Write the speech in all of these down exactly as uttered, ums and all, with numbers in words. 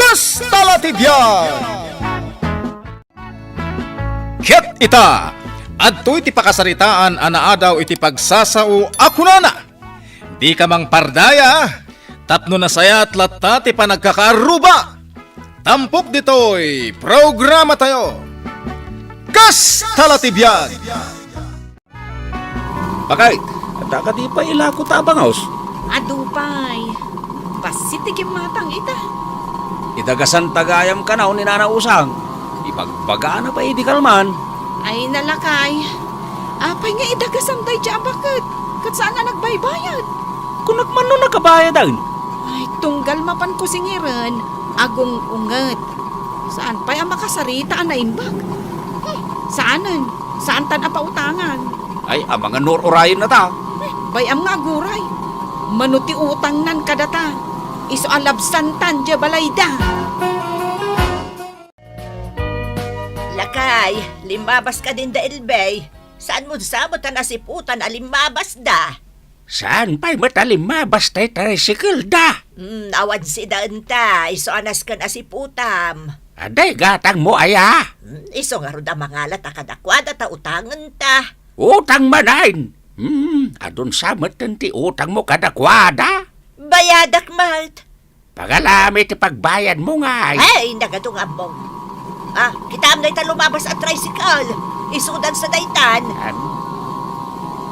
Kasta la ti biag! Ket ita, adtoy ti pakasaritaan a naadaw iti pagsasao a kunana, "Dika mangpardaya, tapno nasayaat latta ti panagkakaarruba." Tampok ditoy programatayo. Kasta la ti biag! Bakay, adda kadi pay ilako ta a bangaws? Adu pay. Bassit ti kimmatang ita. Idagasanta gayam kano ni Nana Usang. Ibagbagana pay idi kalman. Ay, nalakay. Apay nga idagasam daydi a baket? Ket saan a nagbaybayad. Kunak man no nakabayadan. Ay, tunggal mapan kusingiren, agung-unget. Saan pay a makasarita a naimbag? Hmm, saanen. Saantan a pautangan. Ay, amangan no ur-urayen na ta. Eh, bay-am nga aguray. Mano ti utangnan kadata, isu a labsantan diay balayda. Lakay, limmabas kadin da Elbey. Saan mo sa met a nasiputan a limmabas da? Saan pay met a limmabas tay tricycle da? Hmm, awan sidaenta, isu a nasken a siputam. Adda gatangmo aya? Hmm, isu ngarud a mangalat a kadakuada ta utangenta. Utang manen? Hmm, adun sa metten ti utangmo kadakuada? Bayadak met. Pangalami ti pagbayadmo ngay. Ay, nagadu nga ammom. Ah, kitaem dayta lumabas a tricycle. Isudan sa daytan. An-,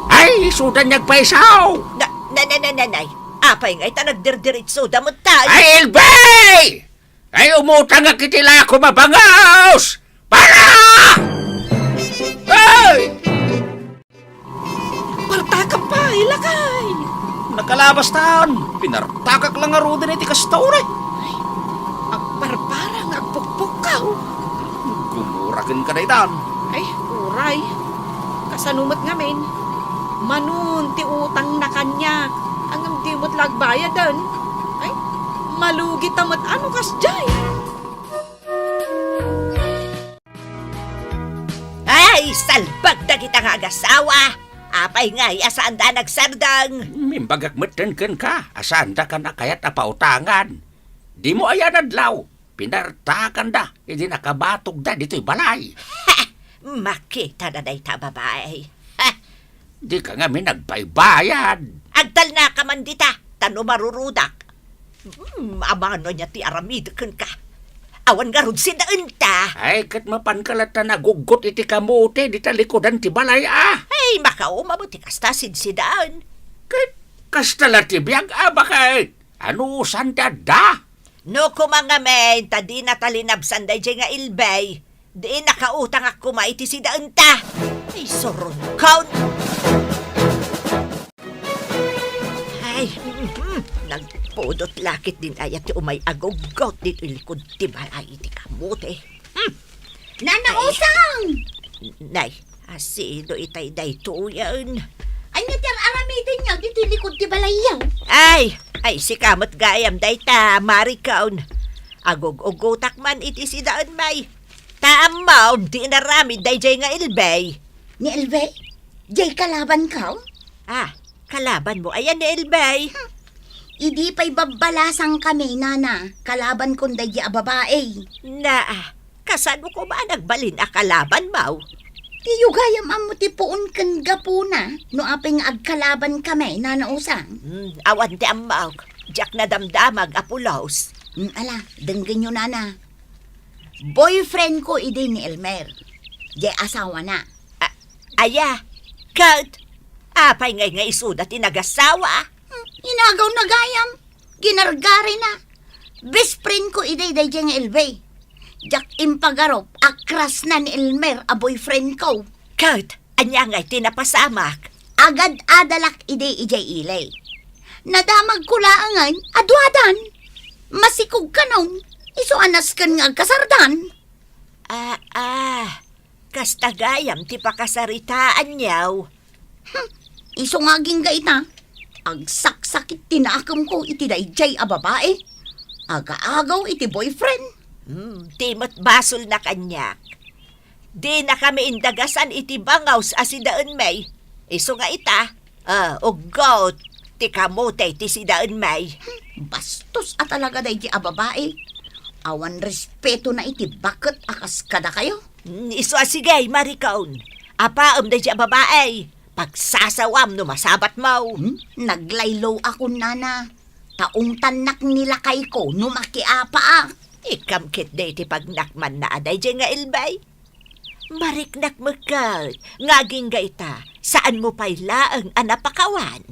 ay, isudan nga agpaisaw. Na, na, na, na, na, nay. Apay nga ita nagdirdiritso da met tay. Ay, Elbey! Ay, umutangak iti lakom a bangaws! Para! Ay! Partakam pay, lakay! Nakalabastan! Pinartakak la ngaruden iti kasta uray. Ay, agparpara nga agpukpukkaw. Gumura kenka daytan. Ay, uray. Kasano met ngamin? Manon ti utangna kaniak, ngem di met la agbayaden. Ay, malugita met a no kasdiay. Ay, salbag dagita nga agasawa! Apay ngay a saanda a nagsardeng? Imbagak metten kenka a saandakan a kayat a pautangan. Dimo aya nadlaw, pinartakanda idi nakabatogda ditoy balay. Ha! Makitana dayta a babai. Ha! Dika ngamin agbaybayad. Agtalnaka man dita, ta no marurudak. Hmm, amano ania ti aramidek kenka? Awan ngarud sidaenta. Ay, ket mapanka latta naguggot iti kamote dita likudan ti balay, a? Ay, makauma met ti kasta sidsidaen. Ket kasta la ti biag, a, baket? Anusan ti adda? No koma ngamin ta dinata linabsan daydiay nga Elbey, di nakautangak koma iti sidaenta. Ay, surunkon! Ay, mhm, nagpudot la ketdin aya ti umay aguggot ditoy likud ti balay iti kamote. Hmm. Nana Usang! Nay, asino itay daytoyen? Ania ti ar-aramidenyo ditoy likud ti balayyo? Ay, ay, sika met gayam dayta, Marikon. Agug-ugutak man iti sidaen, may. Ta ammom ti inaramid daydiay nga Elbey. Ni Elbey? Diay kalabanko? Ah, kalabanmo aya ni Elbey? Hmm. Idi pay babbalasangkami, nana, kalabankon daydiay a babai. Naa, kasano koma a nagbalin a kalabanmo? Diyo gayam ammo ti puon ken gapuna no apay nga agkalabankami, Nana Usang. Hmm, awan ti ammok. Diak nadamdamag a pulos. Hmm, ala, denggenyo, nana. Boyfriendko idi ni Elmer. Diay asawana. A-, aya? Ket apay ngay nga isuda ti nagasawa? Hmm, inagawna gayam. Ginargarina. Best friendko idi daydiay nga Elbey. Diak impagarup a crushna ni Elmer a boyfriendko. Ket ania ngay ti napasamak? Agad-adalak idi idiay ili. Nadamagko laengen a duadan. Masikog kanon, isu a nasken nga agkasardan. Ah, ah. Kasta gayam ti pakasaritaanyo. Hmm, isu nga agingga ita, agsaksakit ti nakemko iti daydiay a babai. Agaagaw iti boyfriend. Hmm, di met basolna kaniak. Dinakami indagasan iti bangaws a sidaenmi. Isu nga ita, ah, uggot ti kamote ti sidaenmi. Hmm, bastos a talaga daydiay a babai. Awan respetona iti baket a kas kadakayo. Mm, isu a sige, Maricon. Apaem daydiay a babai. Pagsasawam no masabatmo. Hmm? Naglaylo akon, nana. Ta ungtannak ni lakayko no makiapaak. Ikkam ketdi ti pagnakmanna a daydiay nga Elvie. Mariknak met ket nga agingga ita, saanmo pay laeng a napakawan.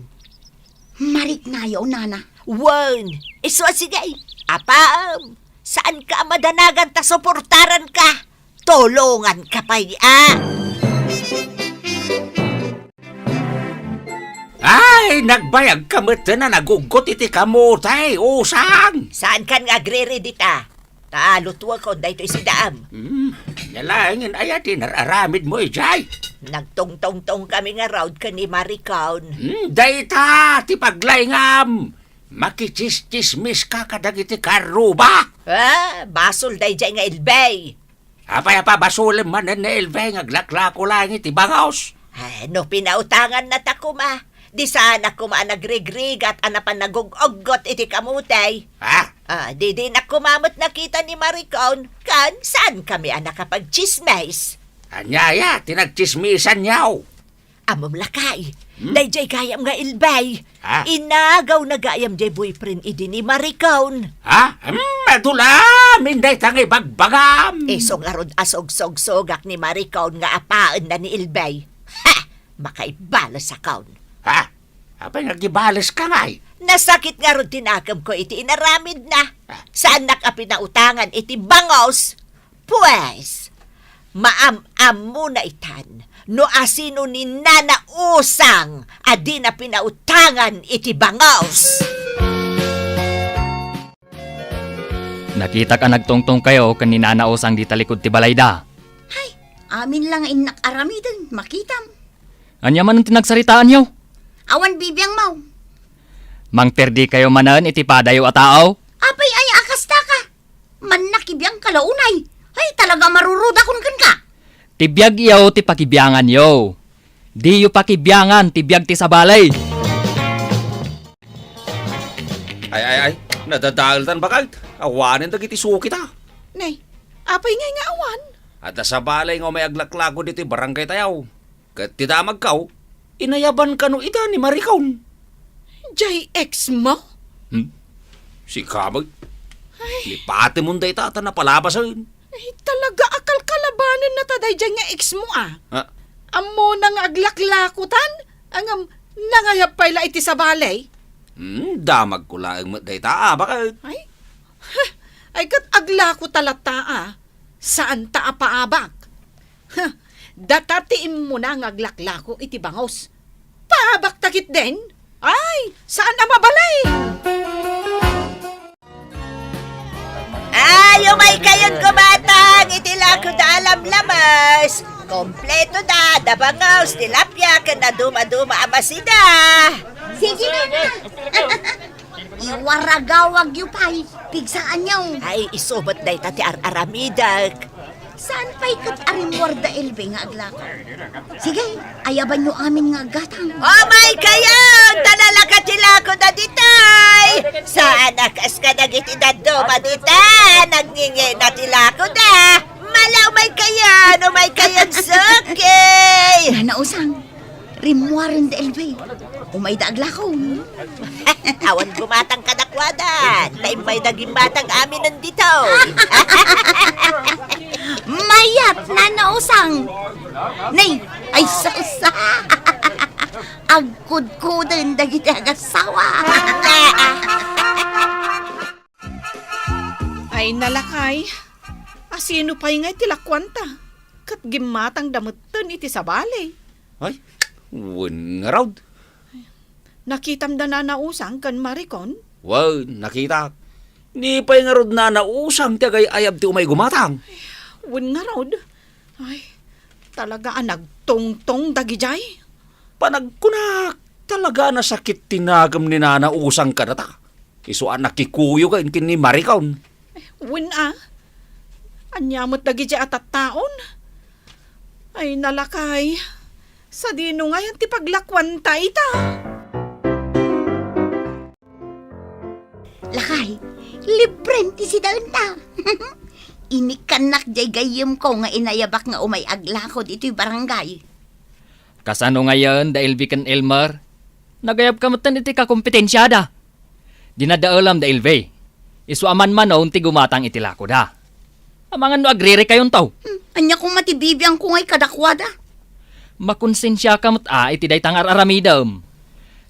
Mariknayo, nana. Wen, isu a sige, apaem, saanka a madanagan ta suportaranka. Tulonganka pay a. Ay, nagbayagka met a naguggot iti kamote, usang! Saankan nga agriri dita? Ta lutuekon daytoy sidaam. Hmm, ania laengen aya ti nar-aramidmo idiay? Nagtungtungtong kami ngarud ken ni Maricon. Hmm, dayta ti paglaingam! Makichischismiska kadagiti karruba! Ah, basol daydiay nga Elvie. Apay a pabasolem manen ni Elvie nga aglaklako laeng iti bangos? Ah, no pinautangannata koma, di saanak koma a nagrigrigat a napan nagug-uggot iti kamote. Ha? Ah, di dinak koma met nakita ni Maricon, ken saankami a nakapagtsismis. Ania aya ti nagtsismisanyo? Ammom, lakay, Hmm? daydiay gayam nga Elvie. Ha? Inagawna gayam diay boyfriend idi ni Maricon. Ha? Hmm, adu la amin dayta nga ibagbagam. Isu ngarud a sugsugsugak ni Maricon nga apaenna ni Elvie. Ha! Makaibalesakon. Ha? Apay nga agibaleska ngay? Nasakit ngarud ti nakemko iti inaramidna. Ah. Saannak a pinautangan iti bangos. Pues, maam-ammona itan no asino ni Nana Usang a dina pinautangan iti bangos. Nakitak a nagtungtongkayo ken ni Nana Usang dita likud ti balayda. Hay, amin la nga innak aramiden, makitam. Ania manen ti nagsaritaanyo? Awan bibiangmo. Mangperdikayo manen iti padayo a tao? Apay aya a kastaka? Mannakibiangka la unay. Ay, talaga marurudakon kenka. Ti biagyo ti pakibianganyo. Diyo pakibiangan ti biag ti sabali. Ay, ay, ay, nadadaeltan baket. Awanen dagiti sukita. Nay, apay ngay nga awan? Adda sabali nga umay aglaklako ditoy barangay tayo. Ket ti damagko, inayaban kano ida ni Maricon. Jay ex mo? Hmm? Sika met. Ay. Lipatemon dayta ta napalabasen. Ay, talaga a kalkalabanenna ta dayjay nga ex mo, a. Ah. Ammona nga aglaklakotan, ngem nangayab pay la iti sabali. Hmm, damagko laeng met dayta, a, baket. Ay, ha, ay ket aglako ta latta, a. Saanta a paabak. Huh, data ti immuna nga aglaklako iti bangos. Paabakta ketdin? Ay, saan a mabalin? Ay, umaykayon gumatang iti lako da a lamlames. Kompleto da, da bangos, tilapia, ken da dumaduma a masida. Sige na. Iwaragawagyo pay, pigsaanyo. Ay, isu met dayta ti ar-aramidek. Saan pay ket a rimmuar da Elvie nga aglako? Sige, ayabanyo amin nga aggatang. Umaykayon! Ta nalaka ti lako da ditay! Saan a kas kadagiti dadduma dita, nagngingina ti lako da. Mala, umaykayon! Umaykayon, suki! Nana Usang, rimmuaren da Elvie. Umayda aglako. Awan gumatang kadakuada. Ta immay da gimmatang aminen ditoy. Mayat, Nana Usang. Nay, ay, sus. Agkudkuden dagiti agassawa. Ay, nalakay. Asino pay nga iti lakuanta? Ket gimmatangda metten iti sabali. Ay, wen ngarud. Nakitam da Nana Usang ken Maricon? Wen, nakitak. Ni pay ngarud Nana Usang ti agay-ayab ti umay gumatang. Wen ngarud. Ay, talaga a nagtungtong dagijay. Panagkunak, talaga a nasakit ti nakem ni Nana Usang kadata. Isu a nakikuyo ken ni Maricon. Wen a, ania met dagiti a tattaon? Ay, nalakay, sadino ngayan ti paglakuanta ita? Lakay, Librem ti sidaenta. Inikkannak jay gayyemko nga inayabak nga umay aglako ditoy barangay. Kasano ngayen da Elvi ken Elmer? Nagayabka metten iti kakompetensiada. Dinadaelam da Elvi. Isu a manmanon ti gumatang iti lakoda. Amangan no agririkayonto. Hmm, ania koma ti bibiangko ngay kadakuada? Makonsensiaka met a iti dayta nga ar-aramidem.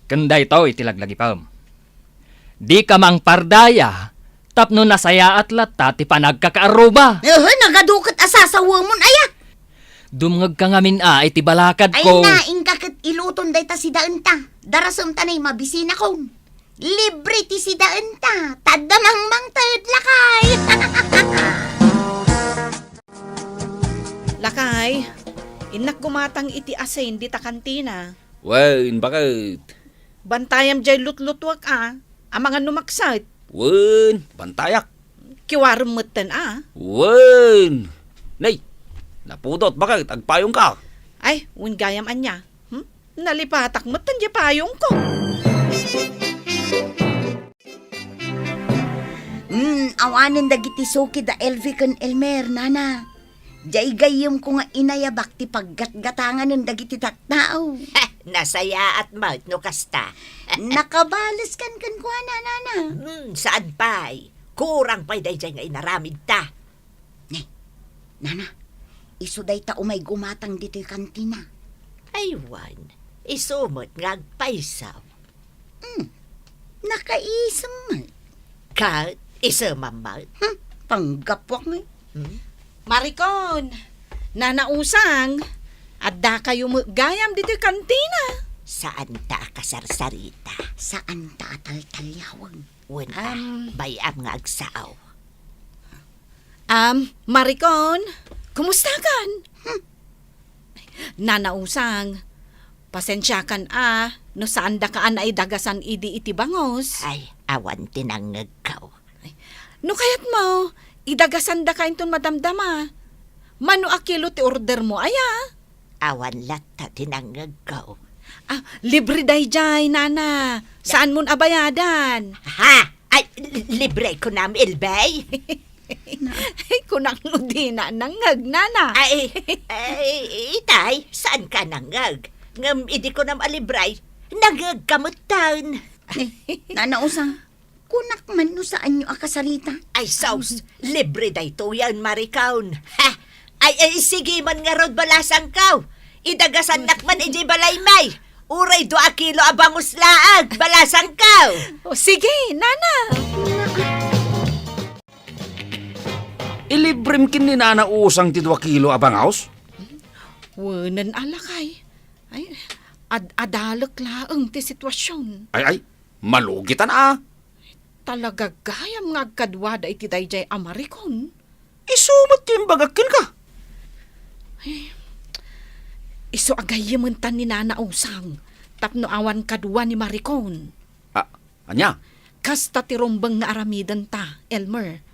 Ken daytoy ti laglagipem. Dika mangpardaya tapno nasayaat latta ti panagkakaarruba. Ehe, nagadu ket a sasawemon aya. Dumngegka ngamin a iti balakadko. Ay na, inka ket iluton dayta sidaenta. Darasemta nay mabisinakon. Libre ti sidaenta. Tadda mangmangted, lakay. Lakay, innak gumatang iti asin dita kantina. Wen, baket. Bantayam jay lutlutuek a, amangan no makset. Wen, bantayak. Kiwarem metten a. Wen. Nay, napudot, baket, agpayongka. Ay, wen gayam ania. Hmm? Nalipatak metten jay payongko. Hmm, awanen dagiti suki da Elvi ken Elmer, nana. Jay gayyemko nga inayabak ti paggatgatanganen dagiti tattao. Nasayaat met no kasta. Nakabaleskan kenkuana, nana. Hmm, saan pay. Kurang pay dayjay nga inaramidta. Ne, nana, isu dayta umay gumatang ditoy kantina. Ay, wen, isu met nga agpayso. Hmm, nakaisem met. Ket isemam met. Hmm, panggapuak ngay. Hmm? Maricon, Nana Usang, addakayo met gayam ditoy kantina. Saanta a kasarsarita. Saanta a taltaliaweg. Wen a, Am. Bay-am nga agsao. Am, Maricon, kumustakan? Hmm. Nana Usang, pasensiakan a no saandaka a naidagasan idi iti bangus. Ay, awan ti nangngegko. Ay, no kayatmo, idagasandaka inton madamdama. Mano a kilo ti ordermo, aya? Awan latta ti nangngegko. Ah, libre dayjay, nana. Saanmon a bayadan. Ha? Ay, li-, libre kunam, Elbay? Ay, kunak no dina nangngeg, nana. Ay, ay, itay, saanka nangngeg? Ngem idi kunam a libre, nangngegka metten. Eh, Nana Usang, kunak man no saanyo a kasarita. Ay, sus, libre daytoyen, Maricon. Ha? Ay, ay, sige man ngarud, balasangko. Idagasannak man idiay balaymi. Uray dua a kilo a bangus laeng, balasangko. O, sige, nana. Ilibrem ken ni Nana Usang ti dua kilo a bangus? Wenen a lakay. Ay, ad-, adalek laeng ti situasion. Ay, ay, malugitan a. Talaga gayam nga agkaduada iti daydiay a Maricon. Isu met ti imbagak kenka. Ay, isu a gayyementan ni Nana Usang tapno awan kadua ni Maricon. Ah, ania? Kasta ti rumbeng nga aramidenta, Elmer.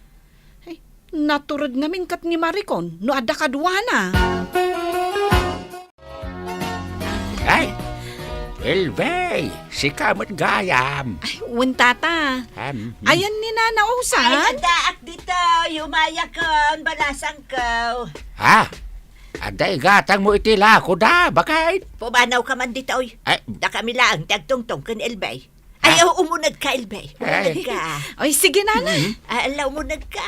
Ay, natured ngamin ket ni Maricon no adda kaduana. Ay, Elvey, sika met gayam. Ay, wen, tata. Em, hmm. Ayan ni Nana Usang. Ay, addaak ditoy, umayakon, balasangko. Ha? Adda igatangmo iti lakoda, baket? Pumanawka man ditoy. Ay. Dakami laeng ti agtungtong ken Elvey. Ay, ah, umunegka, Elbay. Ay. Umunegka. Ay, sige, nana. Mm. Ah, ala, umunegka.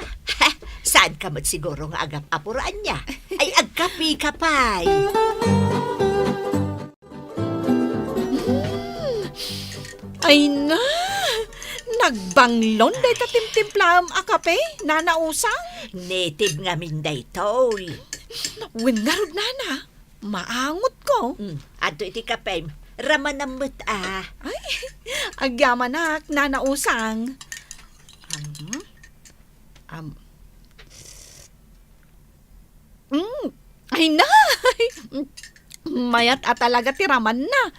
Saanka met siguro nga agap-apuraan niya? Ay, agkapika pay. Mm. Ay na, nagbanglon dayta timtimplaam a kape, Nana Usang. Native ngamin daytoy. Wen ngarud, nana. Maangotko. Mm, adto iti kapem. Ramanam met a. Ay, agyamanak, Nana Usang. Am, am. Mm, ay na! Mayat a talaga ti ramanna.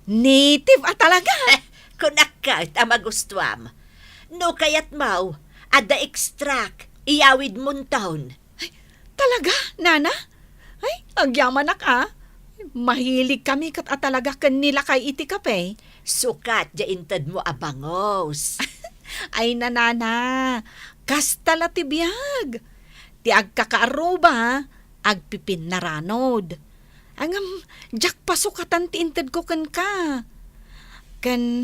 Native a talaga. Eh, kunak ket a magustuam. No kayatmo, adda extract, iyawidmonton. Ay, talaga, nana? Ay, agyamanak a. Mahilig kami ket a talaga ken ni lakay iti kape. Sukat diay intedmo a bangus. Ay, nanana, kasta la ti biag. Ti agkakaarruba, agpipinnaranod. Ngem, diak pasukatan ti intedko kenka. Ken,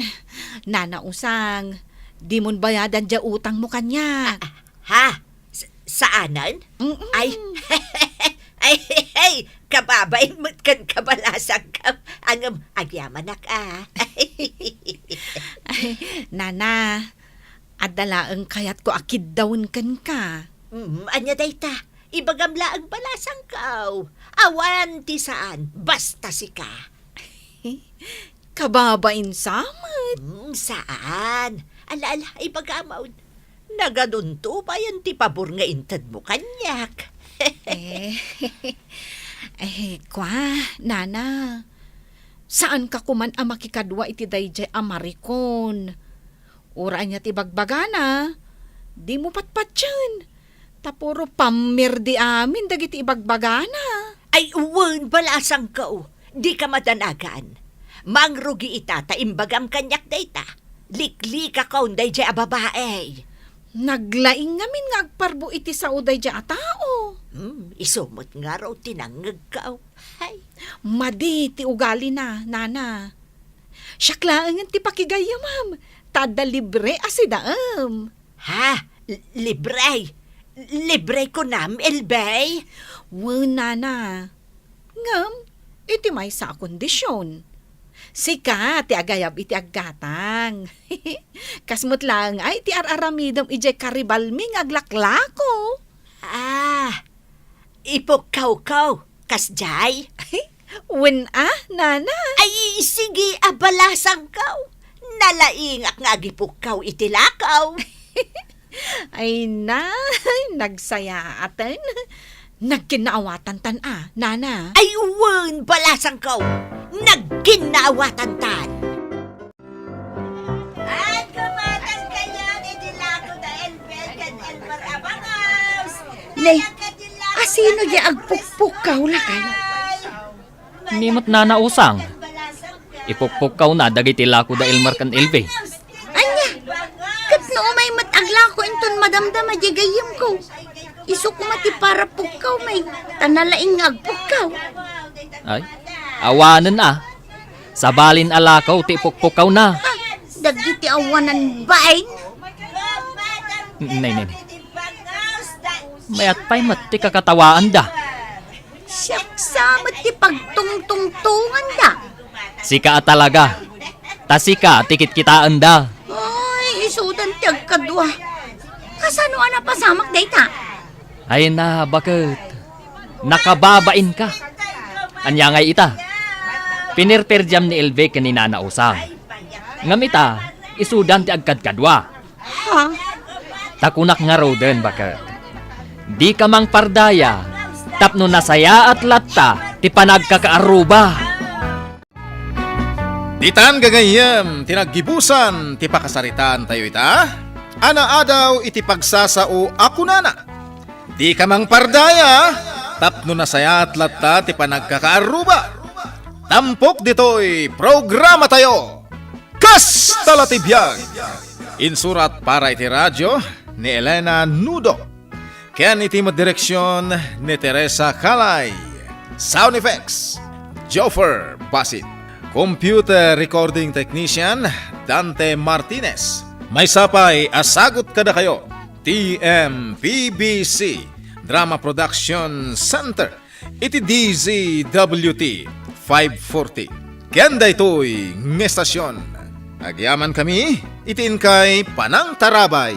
Nana Usang, dimon bayadan diay utangmo kaniak. Ah, ha? S-, saanen? Mm-mm. Ay, ay, ay, kababain met kenka, balasangko. Ngem, agyamanak, a. Ay, nana, adda laeng kayatko a kiddawen kenka. Mm, ania dayta? Ibagam laeng, balasangko. Awan ti saan, basta sika. Kababain sa met. Mm, saan? Ala, ala, ibagamon. Nagadunto payen ti pabor nga intedmo kaniak. Eh, eh, kwa, nana. Saanka koman a makikadua iti daydiay a marikon. Uray ania ti ibagbagana, dimo patpatien. Ta puro pammirdi amin dagiti ibagbagana. Ay, wen, balasangko. Dika madanagan. Mangrugi ita ta imbagam kaniak dayta. Liklikakon daydiay a babai. Naglaing ngamin nga agparbo iti sao daydiay a tao. Hmm, isu met ngarud ti nangngegko. Hay. Madi ti ugalina, nana. Siak laengen ti pakigayyemam, ta adda libre a sidaem. Ha? L-, libre? Libre kunam, Elvie? Wen, nana. Ngem, iti maysa a kondision. Sika ti agayab iti aggatang. Kas met laeng ay ti ar-aramidem idiay karibalmi nga aglaklako. Ah, ipukkawko, kasdiay? Wen a, nana. Ay, sige a, balasangko. Nalaingak nga agipukkaw iti lako. Ay, nay, nagsayaaten. Nagkinnaawatantan a, nana. Ay, wen, balasangko. Nagkinnaawatantan. Ay, kumatang kayo ni Dilago da Elbel ken Elmer Abangaws. Nay, asino di agpukpukkaw lakay? Ni met nana Usang. Ipukpukkawna dagiti lako da Elmer ken Elbe. Ania? Ket no umay met aglako inton madamdama di gayyemko. Isu koma ti para pukkaw, may, ta nalaing nga agpukkaw. Ay, awanen a. Sabalin a lako ti ipukpukkawna. Ah, dagiti awanan bain. Nay, nay, nay. Mayat pay met ti kakatawaanda. Siak sa met ti pagtungtungtonganda. Sika a talaga. Ta sika ti kitkitaenda. Ay, isudan ti agkadua. Kasano a napasamak dayta? Ay na, baket. Nakababainka. Ania ngay ita? Pinirpirdiam ni Elbe ken ni Nana Usang. Ngem ita, isudan ti agkadkadua. Ha? Ta kunak ngaruden, baket. Dika mangpardaya, tapno nasayaat latta ti panagkakaarruba. Ditan gagayyem ti naggibusan ti pakasaritaantayo ita, a naadaw iti pagsasao a kunana, "Dika mangpardaya, tapno nasayaat latta ti panagkakaarruba." Tampok ditoy programatayo. Kasta la ti biag. Insurat para iti radio ni Elena Nudo. Ken iti met direksion ni Teresa Calay. Sound effects, Joffer Basit. Computer recording technician, Dante Martinez. Maysa pay a sagut kadakayo, T M P B C Drama Production Center. Iti D Z W T five forty. Ken daytoy nga estasion, agyamankami iti inkay panangtarabay.